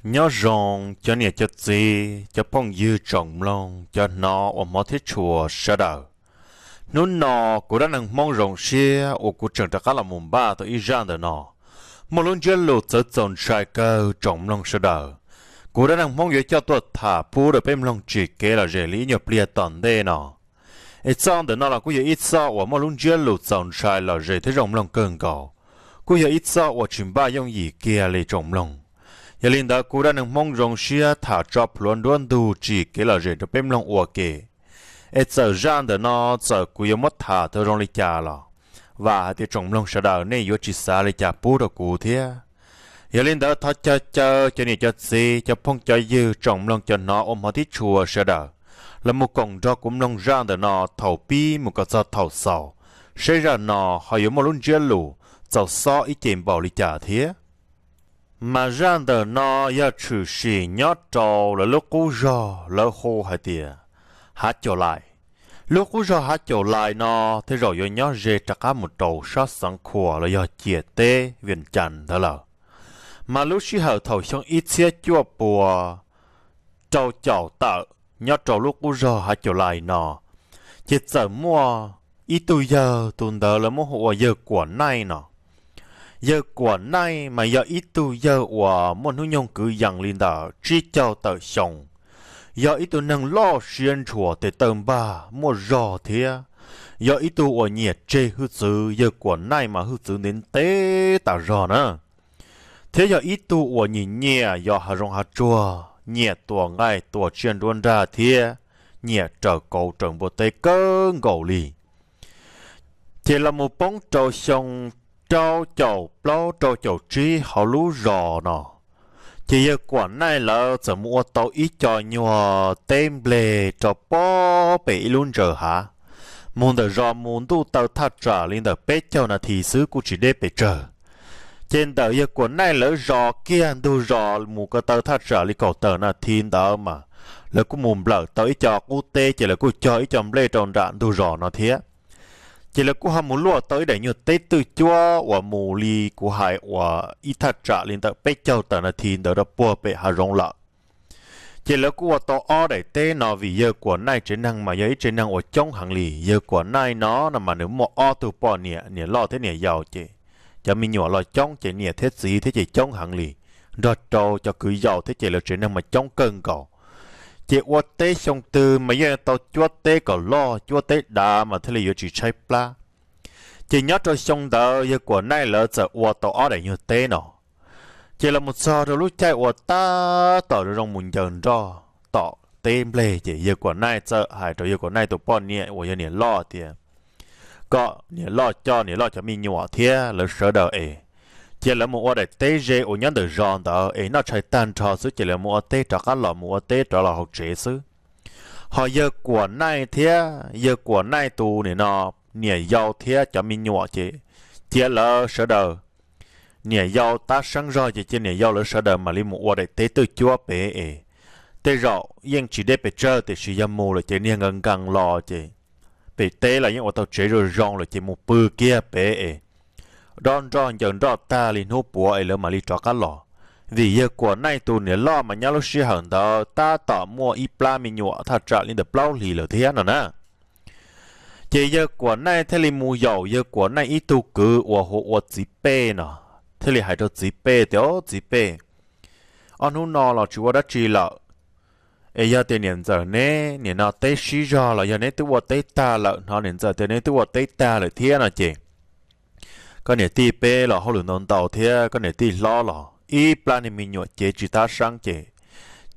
Nyob zoo cov niam cov txiv, cov phooj ywg tsoom mloog, cov hnov uas hmov thiab tshua sawv daws. Hnub no kuv dab neeg Hmoob zoo siab uas kuv tseem rov qab los mus npaj tau ib zaj ntawm no, muaj lub ntsiab lus txawv txaus ntshai kawg tsoom mloog sawv daws. Kuv dab neeg Hmoob yuav coj tuaj tham pub rau peb mloog tsim kev lom zem li ib nyuag pliag tom ntej no. Es txoj ntawm no los kuj yog ib txoj uas muaj lub ntsiab lus txaus ntshai lom zem thiab zoo mloog kawg nkaus, kuj yog ib txoj uas tsis npaj yooj yim kiag li tsoom mloog. Yog li ntawd kuv dab neeg Hmoob zoo siab tham tso plhuav nruab ntug tsim kev lom zem rau peb mloog ua ke. Es txawm zaj ntawm no txawm kuv yuav muab tham tau zoo li cas los vam hais tias tsoom mloog sawv daws nej yuav tsis xav li cas pub rau kuv thiab. Yog li ntawd thov caw caw cov niam cov txiv, cov phooj cov ywg, tsoom mloog cov hnov uas hmov thiab tshua sawv daws los mus koom nrog kuv mloog zaj ntawm no thaum pib mus kom txog thaum xaus, saib zaj no ho yuav muaj lub ntsiab lus txaus xob ib ce npaum li cas thiab. Mas zaj ntawm no yog tshwm sim nyob rau lawv lub qub zog lawv hu hais tias Hav Caum Lais. Lub qub zog Hav Caum Lais no tej zaum yuav nyob ze rov qab mus rau sab Xeev Khuam los yog ciam teb Vias Cas ntawd lawm. Mas lub sij hawm thaum xyoo ib txhiab cuaj puas rau caum tawm, nyob rau lub qub zog Hav Caum Lais no, ces txawm muaj ib tug yawg, tus ntawd lawv muab hu ua yawg Kuam Naij no. Yawg Kuam Naij mas yog ib tug yawg uas muaj hnub nyoog kwv yees li ntawm tsib caug tawm xyoo, yog ib tug neeg loj siab ntshua tes taw npag muaj zog thiab yog ib tug uas nyiam tseg hwj txwv. Yawg Kuam Naij mas hwj txwv ntev ntev tas zog na, thiab yog ib tug uas nyiam nyiam yos hav zoov hav tsuag, nyiam tua nqaij tua tsiaj nruab nrag thiab nyiam raws kauv raws npua teb kawg nkaus li. Ces los mus poob rau xyoo rau caum plaub rau caum tsib hauv lub zos no, ces yawg Kuam Naij lawv txawm mus ua tau ib co nyuag teb nplej rau pob pem ib lub ntsaws hav. Mus ntawm zos mus ntuj taw thaj tsam li ntawm peb caug nas this xwb kuj tsis deb pes tsawg. Ces ntawm yawg Kuam Naij lawv zos kiag ntug zos mus ko taw thaj tsam li kaum tawm nas this ntawd mas lawv kuj mus nplawm tau ib co qub teb, ces lawv kuj cog ib co nplej rau nram ntug zos no thiab. Ces lawv kuj ho mus luaj tau ib daim nyuag teb twj cuab uas mus li kuv hais uas ib thaj tsam li ntawm peb caug tawm nas this ntawd rau puag pem hav zoov lawm. Ces lawv kuj ua tau ob daim teb no vim yawg Kuam Naij tsev neeg mas yog ib tsev neeg uas coob heev li. Yawg Kuam Naij no no mas nws muaj ob tug poj niam, niam loj thiab niam yau, ces cov me nyuam los coob ces niam thiab txiv thiab ces coob heev li, nrog rau cov kwv yau thiab ces lawv tsev neeg mas coob kawg nkaus. Ces ua teb xyoo twg mas yeej tau cuab teb kom loj, cuab teb dav mas thiaj li yuav tsis tshaib plab. Ces nyob rau xyoo ntawd yawg Kuam Naij lawv txawm ua tau ob daim nyuag teb no. Ces los mus txog rau lub caij uas tab tom zoo mus ncaws nroj tom teb nplej ces yawg Kuam Naij txawm hais rau yawg Kuam Naij tus poj niam uas yog niam loj tias, kom niam loj coj niam loj cov me nyuam thiab lawv sawv daws es cia lawv mus ua daim teb ze uas nyob ntawm zos ntawd es noj tshais tag nrho xwb ces lawv mus ua teb rov qab los, mus ua teb rov los hauv tsev xwb. Ho yawg Kuam Naij thiab yawg Kuam Naij tus niam no, niam yau thiab cov me nyuam ces cia lawv sawv daws, niam yau tab seeb zog ces cia niam yau lawv sawv daws mam li mus ua daim teb twj cuab pem es tej zaum yeej tsis deb pes tsawg tiam sis yog mus lawm ces niag nkees nkees los ces pem teb los yeej ua tau tsev zoo zoo lawm ces mus pw kiag pem es dob nroj ncaws nroj tag li hnub puav es lawv mam li rov qab los. Vim yawg Kuam Naij tus niam loj mas nyob lub sij hawm ntawd tab tom muaj ib plab me nyuam thaj tsam li ntawm plaub hlis lawm thiab no na. Ces yawg Kuam Naij thiaj li mus yaum yawg Kuam Naij ib tug kwv uas hu ua Txiv Pej no, thiaj li hais rau Txiv Pej tias, Au Txiv Pej, ob hnub no los tsis ua dab tsi lawm, es yog tias niam ntxawm neb nim no teb sib zog los yog neb twb ua teb tag lawm, hnov niam ntxawm tias neb twb ua teb tag lawm thiab no ces koj niam tij peb los hauj lwm ntau ntau thiab koj niam tij hlob los ib plab niag me nyuam cev tsis tab seeb ces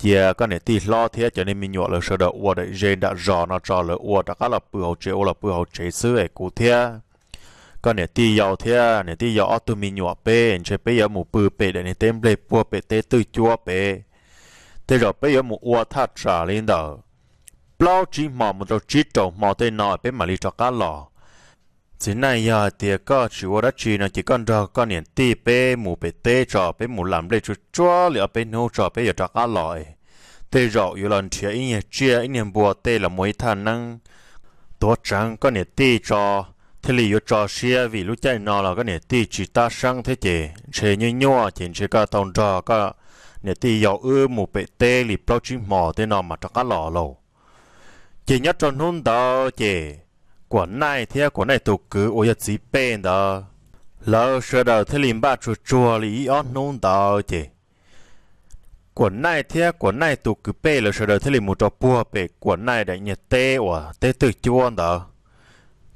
cia koj niam tij hlob thiab cov niag me nyuam lawv sawv daws ua daim ze nram zos no tso, lawv ua rov qab los pw hauv tsev ua los pw hauv tsev xwb es kuv thiab koj niam tij yau thiab niam tij yau ob tug me nyuam peb ntshe peb yuav mus pw pem daim niag teb nplej puag pem teb twj cuab pem. Tej zaum peb yuav mus ua thaj tsam li ntawm plaub tsib hmo mus rau tsib rau hmo tej no peb mam li rov qab los. Txiv Naij, yog hais tias koj tsis ua dab tsi no ces koj nrog koj niam tij peb mus pem teb tso, peb mus lam nplej tsuag tsuag li ob peb hnub tso peb yuav rov qab los. Tej zaum yuav los nrhiav ib niag tsiaj ib niag npua tej los muaj ib thaj neeb tuav tseev koj niam tij tso thiaj li yuav tso siab, vim lub caij no los koj niam tij tsis tab seeb thiab ces ntshe nyuaj nyuaj ces ntshe koj tau nrog koj niam tij yau wb mus pem teb li plaub tsib hmos tej no mas rov qab los lauj. Ces nyob rau hnub ntawd ces Kuam Naij thiab Kuam Naij tus kwv uas yog txiv pej ntawd, lawv sawv daws thiaj li npaj tsuag tsuag li ib ob hnub ntawd ces Kuam Naij thiab Kuam Naij tus kwv pej lawv sawv daws thiaj li mus rau puag pem Kuam Naij daim niag teb uas teb twj cuab ntawd.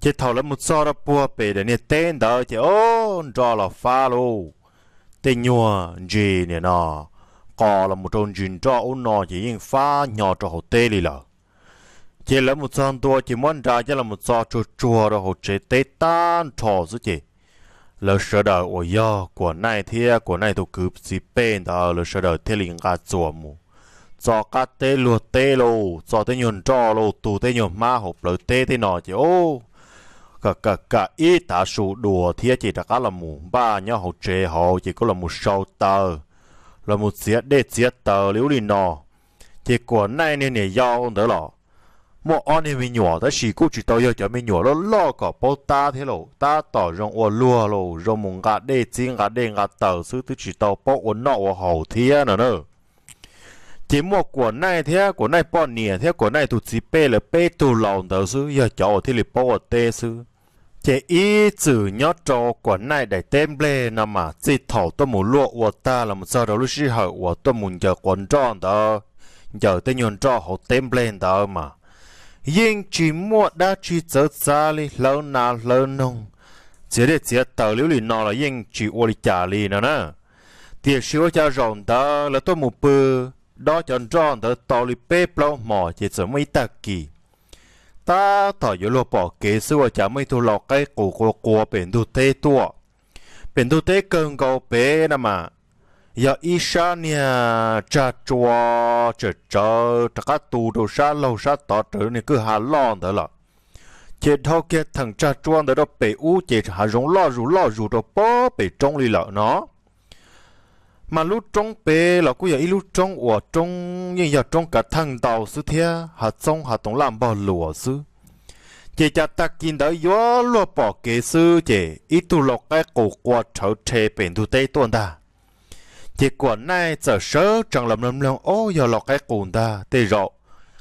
Ces thaum lawv mus txog rau puag pem daim niag teb ntawd ces o, nroj los fab lauj, tej nyuag ntsis nim no qos los mus rau ntsis nroj ub no ces yeej fab hnyo rau hauv teb li lawm. Ces lawv mus txog ntua ces muab nra coj los txo tsuag tsuag rau hauv tsev teb tag nrho xwb ces lawv sawv daws uas yog Kuam Naij thiab Kuam Naij tus kwv txiv pej ntawd lawv sawv daws thiaj li nqa txuas mus txo qab teb luag teb lauj, txo tej nyuag nroj lauj, tu tej nyuag hmab hauv plawv teb tej no ces o, kam kam kam ib tav su dua thiab ces rov qab los mus npaj nyob hauv tsev hauv ces kuj los mus sau taws, los mus txiav dej txiav taws li ub li no. Ces Kuam Naij niag niam yau ntawd los muaj ob niag me nyuam tab sis kuj tsis tau yog cov me nyuam loj loj kom paub tab thiab lauj, tab tom zoo ua luag lauj, zoo mus nqa dej txiv nqa dej nqa taws xwb twb tsis tau paub ua noj ua haus thiab no na. Ces muaj Kuam Naij thiab Kuam Naij poj niam thiab Kuam Naij tus txiv pej lawv peb tug laus ntawd xwb yog cov uas thiaj li paub ua teb xwb. Ces ib txwm nyob rau Kuam Naij daim teb nplej no mas txij thaum tuaj mus luaj ua tag los mus txog rau lub sij hawm uas tuaj mus ncaws quav nroj ntawd, ncaws tej nyuag nroj hauv teb nplej ntawd mas yeej tsis muaj dab tsi txawv txav li hlawv nas hlawv noog, txiav dej txiav taws li ub li no los yeej tsis ua li cas li no na. Tiam sis ua cas zaum ntawd lawv tuaj mus pw dob cov nroj ntawd tau li peb plaub hmos ces txawm muaj ib tag kis tab tom yuav luag pom kev xwb ua cas muaj ib tug lau qaib qus qua qua pem ntug teb tuaj. Pem ntug teb kawg nkaus pem no mas yog ib sab niag tsag tsua tsawm tsawv rov qab tu rau sab laug sab tod raws niag kwj ha loj ntawd lawm. Ces dhau kiag theem tsag tsua ntawd rau pem ub ces hav zoov loj zus loj zus rau pem roob li lawm no. Mas lub roob pem los kuj yog ib lub roob uas roob yeej yog roob kav theej ntau xwb thiab hav txoob hav toov laj npog luas xwb. Ces cas tag kis ntawd yuav luag pom kev xwb ces ib tug lau qaib qus qua rhawv rhe pem ntug teb tuaj ntag. Ces Kuam Naij txawm sawv tsees los mloog mloog, ob, yog lau qaib qus ntag, tej zaum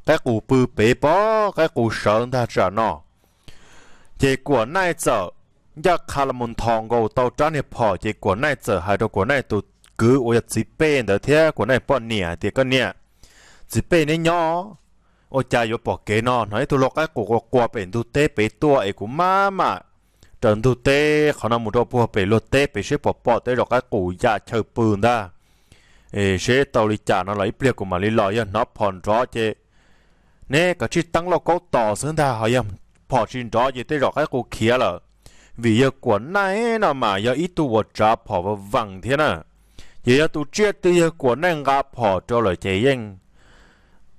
qaib qus pw pem pob, qaib qus sawv ntag tsam no. Ces Kuam Naij txawm ncaj qha los mus nthos nkaus tau rab niag phom ces Kuam Naij txawm hais rau Kuam Naij tus kwv uas yog txiv pej ntawd thiab Kuam Naij poj niam hais tias, koj niam, txiv pej neb nyob, ua cas yuav pom kev no hnov ib tug lau qaib qus qua qua pem ntug teb pem tuaj es kuv maj mam raws ntug teb qhov no mus rau puag pem luag teb pem seb puas pom tej zaum qaib qus ya chaw pw ntag, es seb tau li cas no los ib pliag kuv mam li los, yog hnov phom nrov ces neb kav tsij teeb lauj kaub tos xwb ntag, ho yog phom tsis nrov ces tej zaum qaib qus khiav lawm. Vim yawg Kuam Naij no mas yog ib tug uas tsav phom vees vees thiab na, ces yog tus tsiaj twg yawg Kuam Naij nqa phom rau lawm ces yeej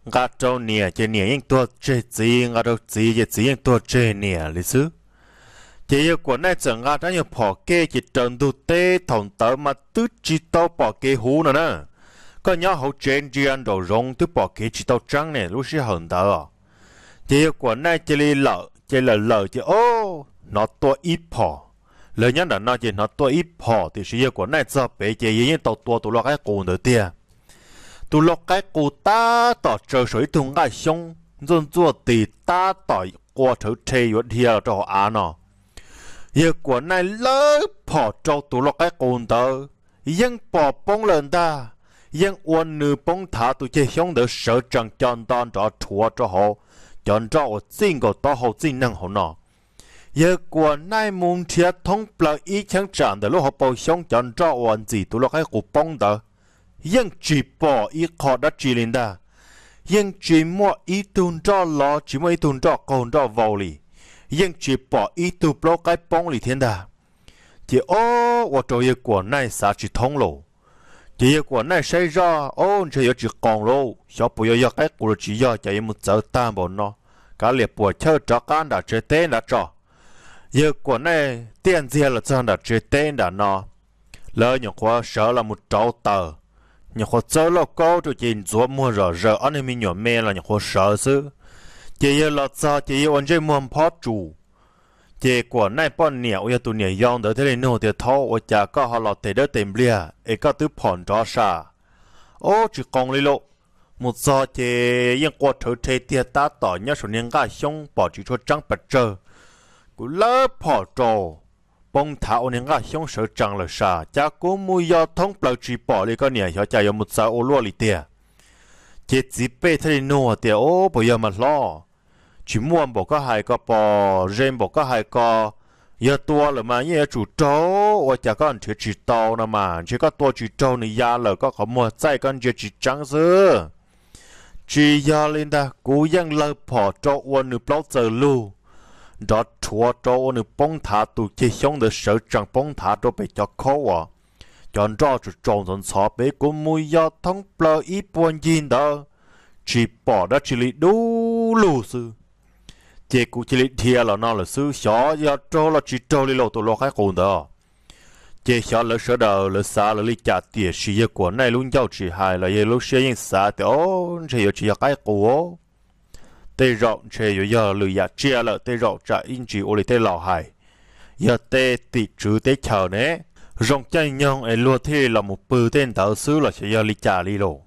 nqa rau niam ces niam yeej tuag tseg txiv, nqa rau txiv ces txiv yeej tuag tseg niam li xwb. Ces yawg Kuam Naij txawm nqa rab nyuag phom kej ces raws ntug teb thaum ntawd mas twb tsis tau pom kev huv no na. Koj nyob hauv tsev ntsia nraum zoov twb pom kev tsis tau tseeb ne lub sij hawm ntawd os. Ces yawg Kuam Naij cia li lawm ces lawm lawm ces o, hnov tuaj ib phom. Lawv nyob nram no ces hnov tuaj ib phom tiam sis yawg Kuam Naij txog pem ces yawg yeej tau tua tus lau qaib qus ntawd tiag. Tus lau qaib qus tab tom tsaws saum ib tug nqaj xyoob ntxuaj ntxuaj tis tab tom qua rhawv rhe yuav dhia los rau hauv av no. Yawg Kuam Naij lawb phom rau tus lau qaib qus ntawd, yeej pom poob lawm ntag, yeej ua nws poob thav tus ceg xyoob ntawd sawv tsees co nto nrov rhuav rau hauv cov nroj uas txij nkaus taub hau txij neeg hauv no. Yawg Kuam Naij mus nrhiav thoob plaws ib cheeb tsam ntawm lub hauv paus xyoob cov nroj uas ntxim tus lau qaib qus poob ntawd, yeej tsis pom ib qho dab tsi li ntag. Yeej tsis muaj ib tug nroj lov, tsis muaj ib tug nroj qaug nroj vau li, yeej tsis pom ib tug plaub qaib poob li thiab ntag. Ces o, ua rau yawg Kuam Naij xav tsis thoob lauj. Ces yawg Kuam Naij saib zoj, o, ntshe yuav tsis qoos lauj, xyov puas yuav yog qaib qus los tsis yog, cas yuav mus txawv tag npaum no, kav liam puam chawj rov qab nram tsev teb nrad tso. Yawg Kuam Naij tiaj ntxiag los txog nram tsev teb nram no, lawv nyuam qhuav sawv los mus rauv taws, nyuam qhuav txawb lauj kaub rau ces ntxuav muag zom zaws ob niag me nyuam me los nyuam qhuav sawv xwb. Ces yawg los txog ces yawg ua ntsej muag phob tsus. Ces Kuam Naij poj niam uas yog tus niam yau ntawd thiaj li nug tias, thaub, ua cas koj ho los tes dawb tes npliag es koj twb phom nrov sam? Ob, tsis qoos li lauj. Mus txog ces yeej qua rhawv rhe tiag, tab tom nyob saum niag nqaj xyoob pom tsis tshua tseeb pes tsawg, kuv lawv phom rau poob nthav ua niag nqaj xyoob sawv tsees lawm sas, cas kuv mus yos thoob plaws tsis pom li, koj niam, xyov cas yuav mus txawv ua luaj li tiag. Ces txiv pej thiaj li nug tias, Ub, puas yog mas hlob? Tsis muaj npaum koj hais ko pom, ze npaum koj hais ko. Yog tua lawm mas yeej yuav tsum raug, ua cas koj nrhiav tsis tau no mas? Ntshe koj tua tsis raug nws ya lawm, koj qhov muag txaij koj ntsia tsis tseeb xwb. Tsis yog li ntag, kuv yeej lawv phom rau ua nws plaub txawm lug, nrov rhuav rau ua nws poob nthav tus ceg xyoob ntawd sawv tsees poob nthav rau pem cov khaub uas cov nroj tsaus tsaus ntxhov ntxhov pem, kuv mus yos thoob plaws ib puag ncig ntawd tsis pom dab tsi li, dub lug xwb. Ces kuv cia li dhia los no lawm xwb, xyov yog raug los tsis raug li lauj tus lau qaib qus ntawd. Ces xyov lawv sawv daws lawv xav lawv li cas, tiam sis yawg Kuam Naij lub ncauj tsis hais los yawg lub siab yeej xav tias, Ob, ntshe yuav tsis yog qaib qus, tej zaum ntshe yuav yog lwm yam tsiaj lawm, tej zaum tsam ib ntsis ua li tej laus hais, yog tej tim tswv teb chaws ne, zoo caij nyoog es luag thiaj li los mus pw tej ntawd xwb los xyov yog li cas li lauj.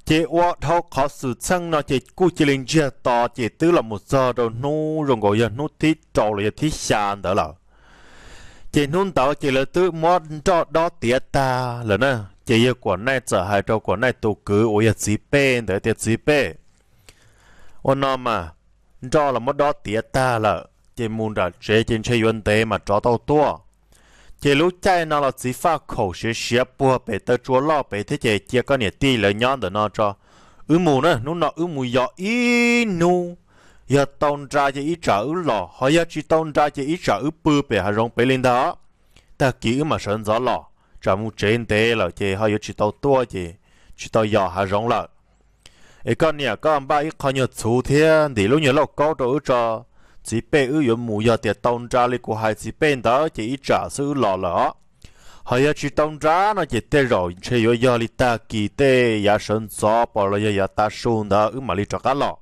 Ces ua dhau qhov xwm txheej no ces kuj cia li ntsiag to ces twb los mus txog rau hnub zoo nkaus yog hnub thib rau los yog thib xya ntawd lawm. Ces hnub ntawd ces lawv twb muab nroj dob tiav tag lawm na, ces yawg Kuam Naij txawm hais rau Kuam Naij tus kwv uas yog txiv pej ntawd tias, Txiv pej, ua no mas nroj los muab dob tiav tag lawm ces mus nram tsev ces ntshe yuav ntev mas rov tau tuaj. Ces lub caij no los txiv faj khaum siav siav puag pem taw tsua loj pem thiab, ces cia koj niam tij lawv nyob ntawm no tso. Wb mus na, hnub no wb mus yos ib hnub, yog tau nra ces ib tsam wb los, ho yog tsis tau nra ces ib tsam wb pw pem hav zoov pem li ntag. Tag kis wb mam sawv ntxov los, tsam mus tsev ntev lawm ces ho yuav tsis tau tuaj ces tsis tau yos hav zoov lawm. Es koj niam koj npaj ib qho nyuag txhuv thiab ntim lub nyuag lauj kaub rau wb tso. Txiv pej, wb yuav mus, yog tias tau nra li kuv hais txiv pej ntawd ces ib tsam xwb wb los lawm os. Ho yog tsis tau nra no ces tej zaum ntshe yuav yog li tag kis tej yav sawv ntxov pom los yog yav tav su ntawd wb mam li rov qab los.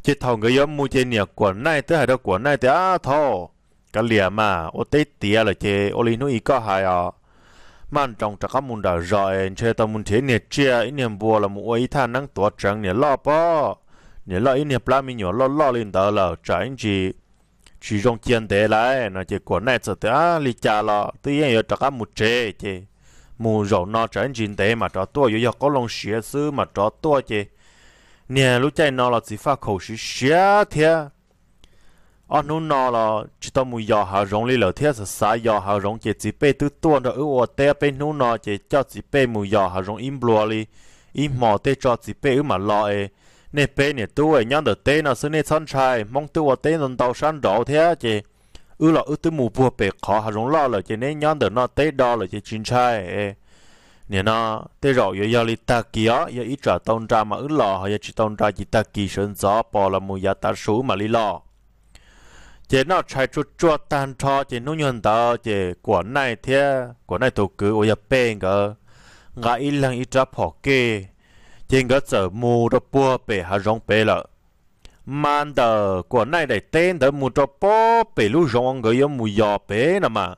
Ces thaum nkawd yuav mus ces niam Kuam Naij twb hais rau Kuam Naij tias, Ab thaub, kav liam mas, ua teb tiav lawm ces ua li hnub i koj hais os, maj nroos rov qab mus nram zos es ntshe tau mus nrhiav ib niag tsiaj ib niag npua los mus ua ib thaj neeb tuav tseev niam loj pob, niam loj ib niag plab me nyuam loj loj li ntawd lawm tsam ib ntsis tsis zoo cia ntev lawm no. Ces Kuam Naij txawm tias, Ab, li cas los twb yeej yuav rov qab mus tsev ces mus zaum no tsam ib ntsis ntev mas rov tuaj, yuav yog qoob loo siav xwb mas rov tuaj ces niag lub caij no los txiv faj khaum siav siav thiab. Ob hnub no los tsis tau mus yos hav zoov li lawm thiab, xav xav yos hav zoov ces txiv pej twb tuaj nrog wb ua teb peb hnub no ces coj txiv pej mus yos hav zoov ib nplua li ib hmos tej tso txiv pej wb mam los es. Nej peb niam tub es nyob ntawm teb no xwb, nej txhob ntshai, Hmoob twb ua teb ntau ntau sab nraud thiab ces wb los wb twb mus puag pem qhov hav zoov loj lawm ces neb nyob ntawm no teb do lawm ces tsis ntshai. Nim no tej zaum yuav yog li tag kis os, yog ib tsam tau nra mas wb los, ho yog tsis tau nra ces tag kis sawv ntxov pos los mus yav tav su wb mam li los. Ces noj tshais tsuag tsuag tag nrho ces hnub nyuag ntawd ces Kuam Naij thiab Kuam Naij tus kwv uas yog Pej nkawd nqa ib leeg ib rab phom kej, ces nkawd txawm mus rau puag pem hav zoov pem lawm. Mas ntawm Kuam Naij daim teb ntawd mus rau puag pem lub zoov uas nkawd yuav mus yos pem no mas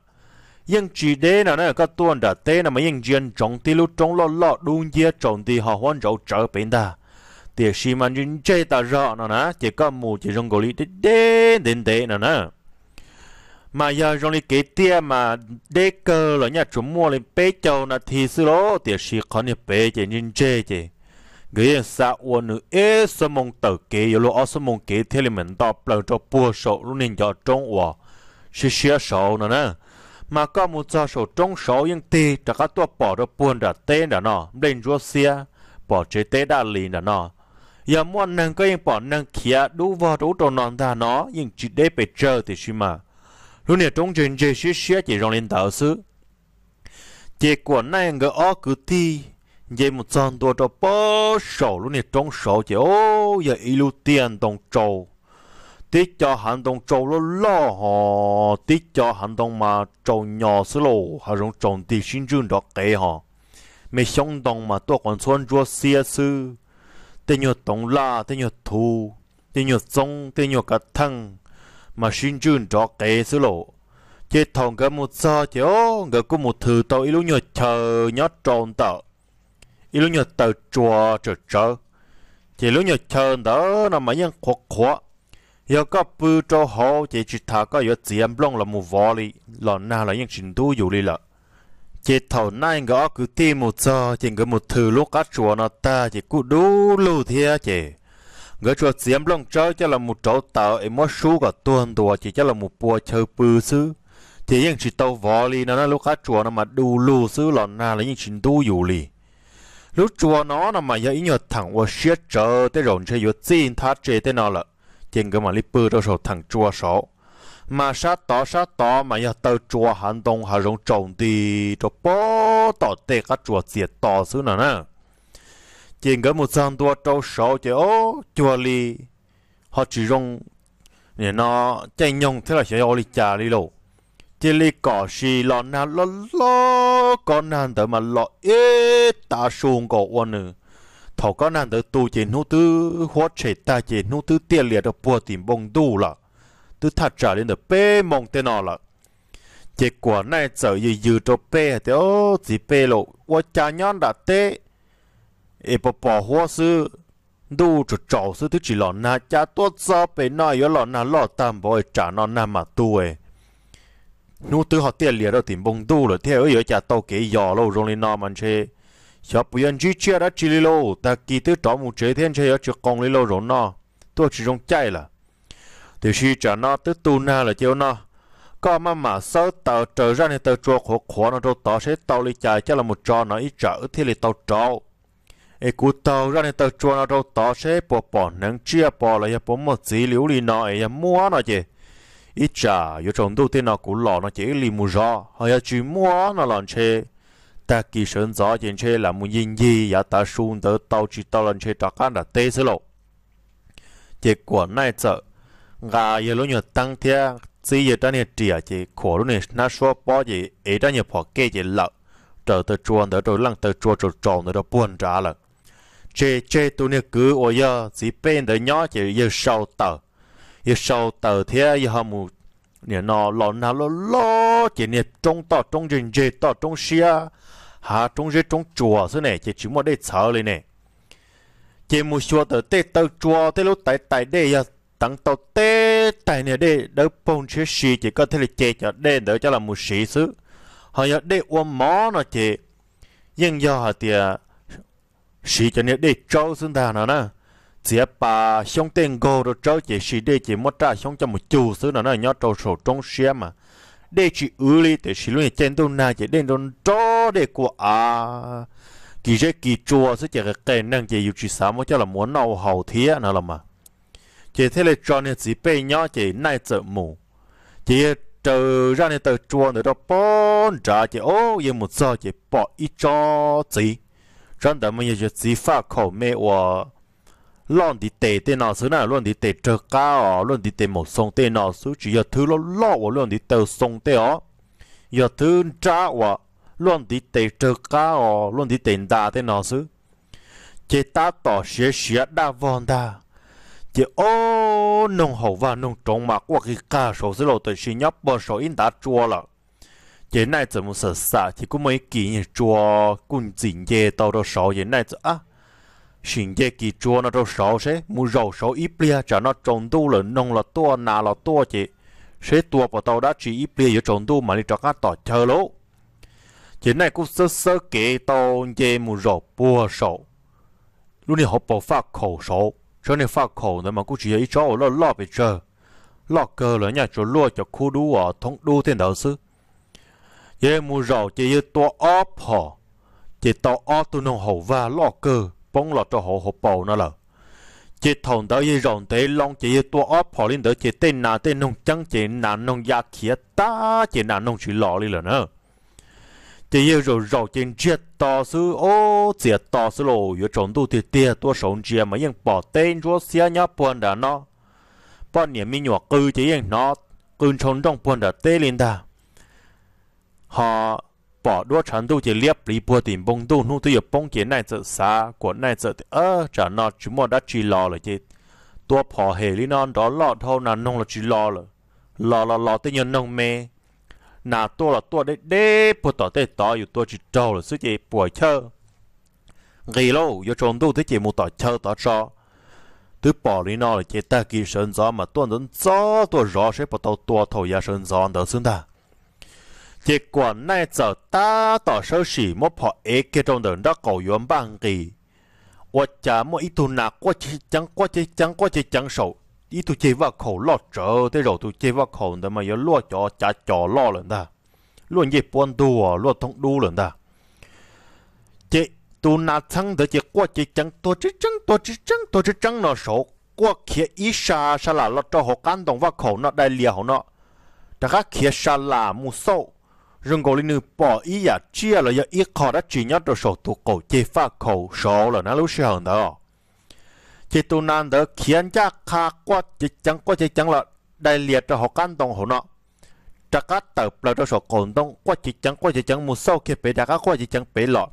yeej tsis deb no na, koj tuaj nram teb no mas yeej ntsia ntsoov tib lub roob loj loj dub nciab tsaus nti ho huab ntsauv tsawv pem ntag. Tiam sis mas ntseg ntseg tas zog no na, ces koj mus ces zoo nkaus li deb deb ntev ntev no na. Mas yog zoo li kev tiaj mas deb kawg los nyaj tsuas muaj li peb caug nas this xwb lauj, tiam sis qhov niag pem ces ntseg ntseg ces nkawd yeej xav ua nws ib xuab moos tawm kev, yuav luag ob xuab moos kev thiaj li mam nto plaws rau puag saum lub niag ncov roob uas siab siab saud no na. Mas koj mus txog saum roob saud yeej tig rov qab tuaj pom rau puag nram teb nram no nplej ntsuab xiab, pom tsev teb daj li nram no. Yog muaj neeg koj yeej pom neeg khiav dub vog rau ub rau no ntag no, yeej tsis deb pes tsawg, tiam sis mas lub niag roob ntseg ntseg siab siab ces zoo li ntawd xwb. Ces Kuam Naij nkawd ob kwv tij nce mus txog ntua rau puag saum lub niag roob saud ces o, yog ib lub tiaj ntoo tsau, tib co hav ntoo tsau loj loj hos tib co hav ntoo mas tsau nyo xwb lauj, hav zoov tsaus nti sib ntswj nrov qev hos me xyoob ntoo mas tuaj quav ntxhuab ntsuab xiab xwb. Tej nyuag toov laj, tej nyuag thuv, tej nyuag txoob, tej nyuag kav theej mas sib ntswj nrov qev xwb lauj. Ces thaum nkawd mus txog ces o, nkawd kuj mus thwm tau ib lub nyuag chaw nyob rau ntawm ib lub nyuag taw tsua tsawm tsawv. Ces lub nyuag chaw ntawd no mas yeej qhuav qhuav, yog koj pw rau hauv ces tsis tas koj yuav txiav nplooj los mus vov li, los nag los yeej tsis ntub yus li lawm. Ces thaum Naij nkawd ob kwv tij mus txog ces nkawd mus thws lub qab tsuas no tag ces kuj dub lug thiab ces nkawd tsuas txiav nplooj tsawb coj los mus rauv taws es muab sub kom tuag ntua ces coj los mus pua chaw pw xwb. Ces yeej tsis tau vov li no na, lub qab tsuas no mas du lug xwb los nag los yeej tsis ntub yus li. Lub tsua no no mas yog ib nyuag theem ua siab tsawv, tej zaum ntshe yuav txij nthab tse tej no lawm, ces nkawd mam li pw rau saum theem tsua saud. Mas sab tod sab tod mas yog taw tsua hav ntoo hav zoov tsaus nti rau pem tom tej qab tsuas txias to xwb no na. Ces nkawd mus txog ntua rau saud ces ob cuag li ho tsis zoo, nim no caij nyoog thiab los xyov yog ua li cas li lauj. Cia li kom sis los nag loj loj, kob nag ntawd mas los ib tav su nkaus ua nws. Thaum kob nag ntawd tu ces hnub twb huab tshem tag ces hnub twb tiaj lias rau puag tim npoo ntuj lawm, twb thaj tsam li ntawm peb moo tej no lawm. Ces Kuam Naij txawm yws yws rau peb hais tias, Txiv peb lauj, ua cas nyob nram teb es pos pos huab xwb, ntuj tsaus tsaus xwb twb tsis los nag, cas tuaj txog pem no yuav los nag loj tag npaum tsam no nag mam tu. Hnub twb ho tiaj lias rau tim npoo ntuj lawm thiab, wb yuav cas tau kev yos lauj, zoo li no mas ntshe xyov puas yuav ntsib tsiaj dab tsi li lauj, tag kis twb rov mus tsev thiab ntshe yuav tsis qoos li lauj, zaum no tuaj tsis zoo caij lawm. Tiam sis tsam no twb tu nag lawm ces ua no, koj maj mam xawb taws raws zaj niag taw tsua qhuav qhuav no rau tod seb tau li cas coj los tso no ib tsam wb thiaj li tau rauv. Es kuv taug zaj niag taw tsua no rau tod seb puas pom hneev tsiaj pos los yog puas muaj txiv li ub li no, es yog muaj no ces ib tsam yuav tsaus ntuj tej no kuv los no ces wb li mus zov, ho yog tsis muaj no los ntshe tag kis sawv ntxov ces ntshe lam mus ncig ncig yav tav su ntawd tau tsis tau los ntshe rov qab nram teb xwb lauj. Ces Kuam Naij txawm nqa yawg lub nyuag teeb thiab txib yawg rab niag riam ces khuam lub niag hnab suab pob ces ev rab nyuag phom kej ces lawm raws taw tsua ntawd rau leej taw tsua tsaus tsaus ntawd rau puag nrad lawm. Tseg tseg tus niag kwv uas yog txiv peb ntawd nyob ces yawg sau taws, yawg sau taws thiab yawg ho mus, nim no los nag loj loj ces niag roob toj roob ntseg ntseg toj roob siab, hav roob zeb roob tsuas xwb ne ces tsis muaj dej txhawv li ne. Ces mus xyuas tawm tej taw tsua tej lub tais tais dej yog teev tau teb tais niag dej dawb paug ntshiab si ces koj thiaj li ce cov dej ntawd coj los mus siv xwb. Ho yog dej ua mov no ces yeej yog hais tias siv cov niag dej tsawb xwb ntag no na. Txiav pas xyoob tej nkaug rau tsawb ces siv dej ces muab raj xyoob coj mus cug xwb no na, nyob rau saum roob siab mas dej tsis wv li, tiam sis lub niag caij ntuj nag ces dej nrov nrov dej kua av, kis zeb kis tsua xwb ces qe qe neeg ces yus tsis xav muab coj los ua noj ua haus thiab no los mas. Ces thiaj li tso niag txiv pej nyob ces Naij txawm mus. Ces yawg raws zaj niag taw tsua ntawd rau pob nrad ces o yawg mus txog ces pom ib tsob txiv. Tsob ntawd mas yog cov txiv faj khaum me uas loj ntiv tes tej no xwb na, luaj ntiv tes rawg qab os, luaj ntiv tes maum xoo tej no xwb, tsis yog thwb loj loj uas luaj ntiv taw xoo tej os. Yog thwb nrab uas luaj ntiv tes rawg qab os, luaj ntiv tes nta tej no xwb. Ces tab tom siav siav daj vog ntag, ces o noog haum vaj noog roov mas quaj qig qag saud xwb lauj, tiam sis nyob puag saum ib ntav tsua lawm. Ces Naij txawm mus xam xam ces kuj muaj ib kis nyuag tsua kuj ntxim nce tau rau saud ces Naij txawm ab, sim nce kis tsua no rau saud seb, mus zaum saud ib pliag tsam no tsaus ntuj lawm, noog los tuaj nas los tuaj ces seb tua puas tau dab tsi, ib pliag yuav tsaus ntuj mam li rov qab tom chaw lauj. Ces Naij kuj xawb xawb kev tau nce mus zaum puag saum lub niag hauv paus faj khaum saud. Tsob niag faj khaum ntawd mas kuj tsis yog ib tsob uas loj loj pes tsawg, loj kawg los nyaj tsuas luaj cov khub dub uas thoob dub tej ntawd xwb. Ces yawg mus zaum ces yawg tua ob phom, ces tau ob tug noog haum vag loj kawg poob los rau hauv hauv paus no lawm. Ces thaum ntawd yawg zaum ntev loo ces yawg tua ob phom li ntawd ces tej nas tej noog ceeb ces nas noog ya khiav tag ces nas noog tsis los li lawm na. Ces yawg zaum zaum ces ntsiag to xwb, ob txias to xwb los yuav tsaus ntuj tiag tiag, tuaj saud ntsia mas yeej pom teb ntsuab xiab nyob puag nram no. Poj niam me nyuam qw ces yeej hnov qw ntshau nrooj puag nram teb li ntag. Ho pom duab tshav ntuj ces liab pliv puag tim npoo ntuj, hnub twb yuav poob ces Naij txawm xav, Kuam Naij txawm tias, tsam no tsis muaj dab tsi los lawm ces tua phom hem li no nrov loj dhau nas noog los tsis los lawm. Los los los tej nyuag noog me, nas tuaj los tuaj deb deb puag tom tej tod yus tua tsis raug lawm xwb ces puam chawj nqis lauj, yuav tsaus ntuj thiab ces mus tom chaw tod tso. Twb pom li no lawm ces tag kis sawv ntxov mas tuaj ntxov ntxov tuaj zov seb puas tau tua thaum yav sawv ntxov ntawd xwb ntag. Ces Kuam Naij txawm tab tom sawb sim muab phom ev kiag rau ntawm nraub qaum yuav npaj nqis, ua cas muaj ib tug nas quaj ceev ceev quaj ceev ceev quaj ceev ceev saum ib tug ceg vaj khaum loj tsawv, tej zaum tus ceg vaj khaum ntawd mas yuav luaj cov cav cos loj lawm ntag, luaj ncej puab ntuag luaj thoob dub lawm ntag. Ces tus nas txheeb ntawd ces quaj ceev ceev tuag tseeb tseeb tuag tseeb tseeb tuag tseeb tseeb no saud, quaj khiav ib sa sa lam los rau hauv qab ntoo vaj khaum no, dai lias hauv no, rov qab khiav sa lam mus xauj, zoo nkaus li nws pom ib yam tsiaj los yog ib qho dab tsi nyob rau saum tus qaum ceg vaj khaum saud lawm na lub sij hawm ntawd. Ces tus nas ntawd khiav ncaj qha quaj ceev ceev quaj ceev ceev los dai lias rau hauv qab ntoo hauv no, rov qab tawm plaws rau saum qaum ntoo quaj ceev ceev quaj ceev ceev mus xauj kiag pem, rov qab quaj ceev ceev pem los.